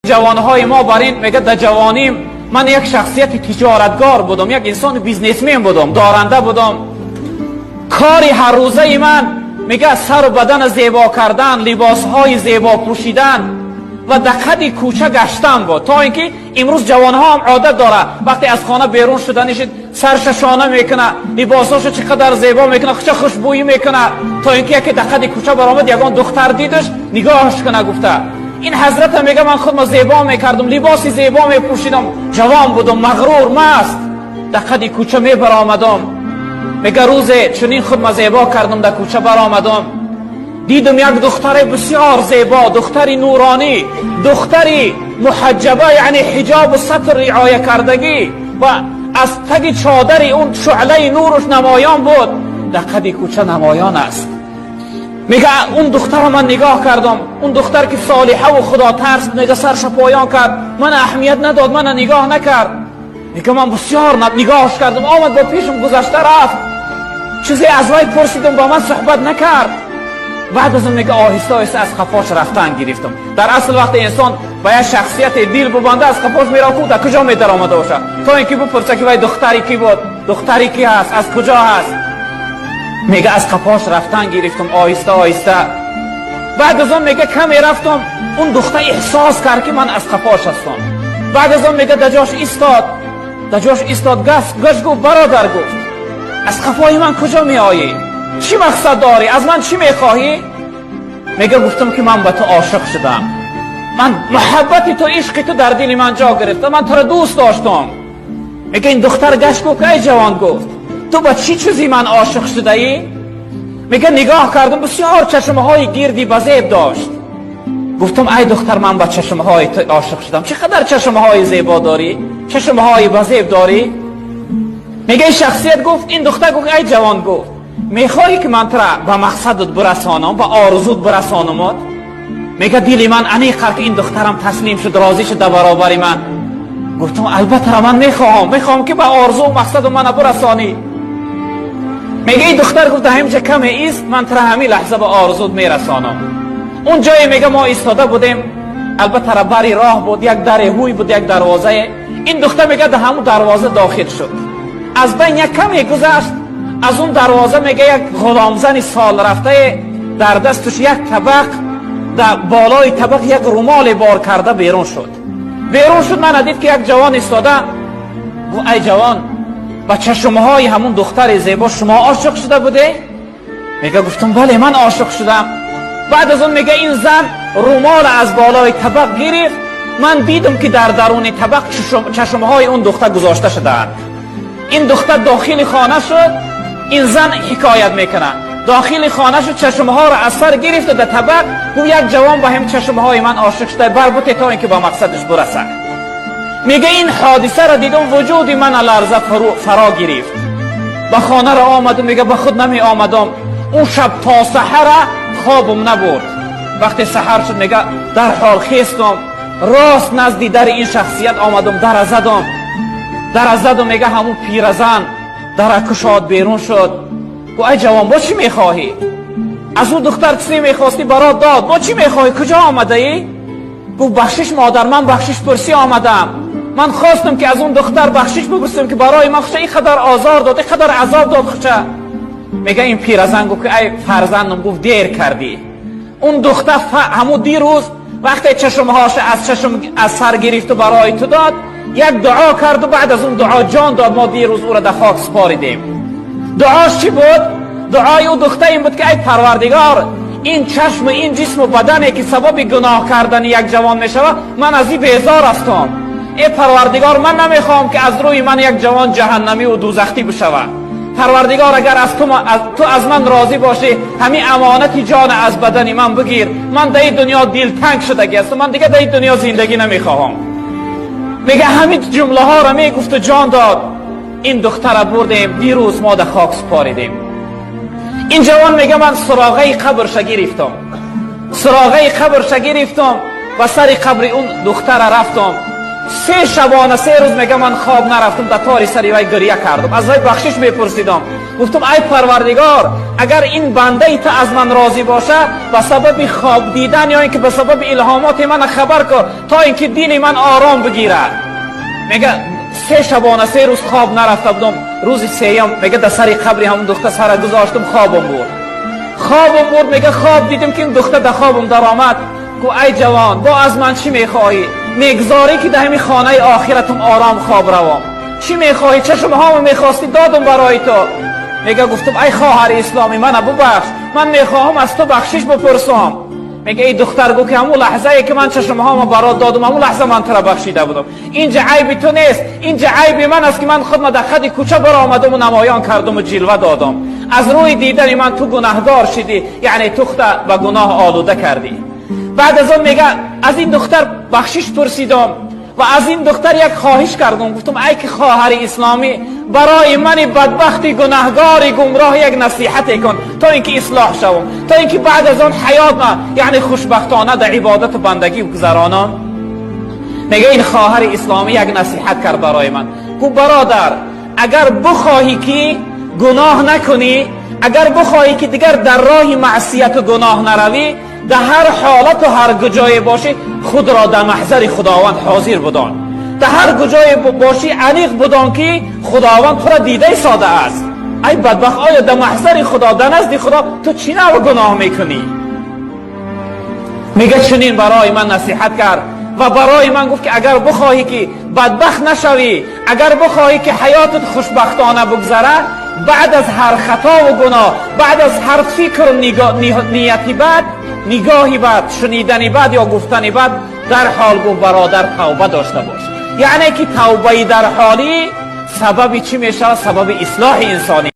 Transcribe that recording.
Ҷавонҳои мо бар ин мегӯяд: дар ҷавоним ман як шахсияти тиҷоратгор будам, як инсони бизнесмен будам, доранда будам. Кори ҳаррӯзаи ман, мегӯяд, сару бадана зебо кардан, либосҳои зебо пӯшидан ва дар қади кӯча гаштан буд. То ин ки имрӯз ҷавонҳо ҳам одат дорад, вақте аз хона берун шуданишид, сарша шона мекунад, либосҳошо чӣ қадар зебо мекунад, ча хушбӯӣ мекунад, то ин ки яке дар қади кӯча баромад, ягон духтар дидаш, нигоҳаш куна гуфта. Ин ҳазрата мега: ман худро зебо мекардам, либоси зебо мепӯшидам, ҷавон будам, мағрур, маст, дар қади кӯча мебаромадам. Мега, рӯзе чунин худро зебо кардам, дар кӯча баромадам, дидам як духтари бисёр зебо, духтари нуронӣ, духтари муҳаҷҷаба, яъне ҳиҷобу сатр риоя кардагӣ, ва аз таги чодари он шуълаи нуруш намоён буд, дар қади кӯча намоён аст. Мега, он духтарро ман нигоҳ кардам. Он духтар ки солиҳаву худотарс, мега, сарша поён кард, мана аҳамият надод, мана нигоҳ накард. Мега, ман бисёр нигоҳш кардам, омад, бо пешам гузашта рафт, чизе аз вай пурсидам, ба ман суҳбат накард. Баъд аз он, мега, оҳиста оҳиста аз қафош рафтан гирифтам. Дар асл, вақте инсон ба як шахсияте дил бубанда, аз қафош мерав, ку дар куҷо медаромада бошад, то ин ки бипурса, ки вай духтари кӣ буд, духтари кӣ ҳаст, аз куҷо ҳаст. Мега, аз қафош рафтан гирифтам оҳиста оҳиста. Баъд аз он, мега, каме рафтам, он духтар эҳсос кард, ки ман аз қафош ҳастам. Баъд аз он, мега, дар ҷош истод, дар ҷош истод, гашт, гуфт: «Бародар», гуфт, «аз қафои ман куҷо меоӣ? Чӣ мақсад дорӣ? Аз ман чӣ мехоҳӣ?» Мега, гуфтам, ки ман ба ту ошиқ шудам, ман муҳаббати ту, ишқи ту дар дили ман ҷо гирифта, ман туро дӯст доштам. Мега, ин духтар гашт, гуфт: «Эй ҷавон», гуфт, «ту ба чӣ чизи ман ошиқ шудаӣ?» Мега, нигоҳ кардам, бисёр чашмҳои гирди базеб дошт. Гуфтам: «Ай духтар, ман ба чашмҳои ту ошиқ шудам, чӣ қадар чашмҳои зебо дорӣ, чашмҳои базеб дорӣ». Мега, ин шахсият гуфт, ин духтар гуфт: «Ай ҷавон», гуфт, «мехоҳӣ, ки ман тура ба мақсадат бирасонам, ба орзут бирасонамот?» Мега, дили ман аниқ кард, ки ин духтарам таслим шуд, розӣ шуд дар баробари ман. Гуфтам: «Албатта, ман мехоҳам, мехоҳам, ки ба орзу мақсаду мана бирасонӣ». Мега, ин духтар гуфт: «Ҳаминҷа каме ист, ман тура ҳамин лаҳза ба орзут мерасонам». Он ҷое, мега, мо истода будем, албатта бари роҳ буд, як даре ҳуй буд, як дарвозае. Ин духтар, мега, дар ҳамун дарвоза дохил шуд. Аз байн як каме гузашт, аз он дарвоза, мега, як ғуломзани сол рафтае дар дасташ як табақ, дар болои табақ як румоле бор карда берун шуд. Берун шуд, мана дид, ки як ҷавон истода. Гуфт: «Ай ҷавон, ба чашмҳои ҳамун духтари зебо шумо ошиқ шуда буде?» Мега, гуфтам: «Бале, ман ошиқ шудам». Баъд аз он, мега, ин зан румол аз болои табақ гирифт. Ман дидам, ки дар даруни табақ чашмҳои он духтар гузошта шудаанд. Ин духтар дохили хона шуд, ин зан ҳикоят мекунад, дохили хона шуд, чашмҳоро аз сар гирифту дар табақ. Гуфт: «Як ҷавон ба ҳам чашмҳои ман ошиқ шуда, барбуте, то ин ки ба мақсадаш бурасад». Мега, ин ҳодисаро дидам, вуҷуди мана ларза фаро гирифт. Ба хонаро омадам, мега, ба худ намеомадам. Он шаб то саҳара хобам набурд. Вақте саҳар шуд, мега, дарҳол хестам, рост назди дари ин шахсият омадам, дара задам, дара задам. Мега, ҳамун пиразан дара кушод, берун шуд. Гуфт: «Ай ҷавон, бо чӣ мехоҳӣ? Аз ӯ духтар чизе мехостӣ, барот дод, бо чӣ мехоҳӣ? Куҷо омадаӣ?» Гуфт: «Бахшиш, модар, ман бахшиш пурсӣ омадам. Ман хостам, ки аз он духтар бахшиш бипурсам, ки барои ман хуша ин қадар озор дод, ин қадар азоб дод хуша». Мега, ин пиразан гуфт, ки: «Ай фарзандам», гуфт, «дер кардӣ. Он духтар ҳамун дирӯз, вақте чашмҳоша аз чашм аз сар гирифту барои ту дод, як дуо карду баъд аз он дуо ҷон дод. Мо дирӯз ӯро дар хок супоридем. Дуош чӣ буд? Дуои ӯ духта ин буд, ки ай Парвардигор, ин чашму ин ҷисму бадане, ки сабаби гуноҳ кардани як ҷавон мешавад, ман аз ин безор ҳастам. Э Парвардигор, ман намехоҳам, ки аз рӯи ман як ҷавон ҷаҳаннамиву дӯзахтӣ бишавад. Парвардигор, агар аз ту аз ман розӣ бошӣ, ҳамин амонати ҷон аз бадани ман бигир. Ман дар ин дунё дилтанг шудагӣ ҳастам, ман дигар дар ин дунё зиндагӣ намехоҳам». Мега, ҳамин ҷумлаҳоро мегуфту ҷон дод. Ин духтара бурдем, дирӯз мо дар хок супоридем». Ин ҷавон мега, ман суроғаи қабрша гирифтам, суроғаи қабрша гирифтам, ба сари қабри он духтара рафтам. 3 шабона 3 рӯз мега, ман хоб нарафтам, дар тори сари вай гиря кардам, аз вай бахшиш мепурсидам. Гуфтам: «Ай Парвардигор, агар ин бандаи ту аз ман розӣ боша, ба сабаби хоб дидан ё ин ки ба сабаби илҳомоти ман хабар кун, то ин ки дили ман ором бигирад». Мега, 3 шабона 3 рӯз хоб нарафта будам. Рӯзи сеюм, мега, дар сари қабри ҳамон духтар сара гузоштам, хобам бурд, хобам бурд. Мега, хоб дидем, ки ин духтар дар хобам даромад, гуфт: «Ай ҷавон, бо аз ман чӣ мехоҳӣ? Мегзорӣ, ки дар ҳамин хонаи охиратум ором хоб равам? Чӣ мехоҳӣ? Чашмҳомо мехостӣ, додум барои ту». Мега, гуфтам: «Ай хоҳари исломӣ, мана бубахш, ман мехоҳам аз ту бахшиш бипурсам». Мега, эй духтар гуфт, ки ҳамун лаҳзае ки ман чашмҳомо барот додум, ҳамун лаҳза ман тура бахшида будам. Инҷа айби ту нест, инҷа айби ман аст, ки ман худма дар хади кӯча баромадуму намоён кардуму ҷилва додам. Аз рӯи дидани ман ту гунаҳгор шидӣ, яъне ту худа ба гуноҳ олуда кардӣ. Баъд аз он, мега, аз ин духтар бахшиш пурсидам ва аз ин духтар як хоҳиш кардам. Гуфтам: «Ай ки хоҳари исломӣ, барои мани бадбахти гунаҳгори гумроҳ як насиҳате кун, то ин ки ислоҳ шавам, то ин ки баъд аз он ҳаёт ма яъне хушбахтона дар ибодату бандагӣ гузаронам». Мега, ин хоҳари исломӣ як насиҳат кард барои ман. Гуфт: «Бародар, агар бихоҳӣ, ки гуноҳ накунӣ, агар бихоҳӣ, ки дигар дар роҳи маъсияту гуноҳ наравӣ, дар ҳар ҳолату ҳар куҷое бошӣ, худро дар маҳзари Худованд ҳозир будон. Дар ҳар куҷое бошӣ, аниқ будон, ки Худованд тура дида истода аст. Ай бадбахт, оё дар маҳзари Худо, дар назди Худо ту чӣ навъ гуноҳ мекунӣ?» Мега, чунин барои ман насиҳат кард ва барои ман гуфт, ки агар бихоҳӣ, ки бадбахт нашавӣ, агар бихоҳӣ, ки ҳаётат хушбахтона бигзара, баъд аз ҳар хатову гуноҳ, баъд аз ҳар фикру нияти бад, нигоҳи бад, шунидани бад ё гуфтани бад, дар ҳол, гуфт, бародар, тавба дошта бош». Яъне ки тавбаи дарҳолӣ сабаби чӣ мешавад? Сабаби ислоҳи инсонӣ.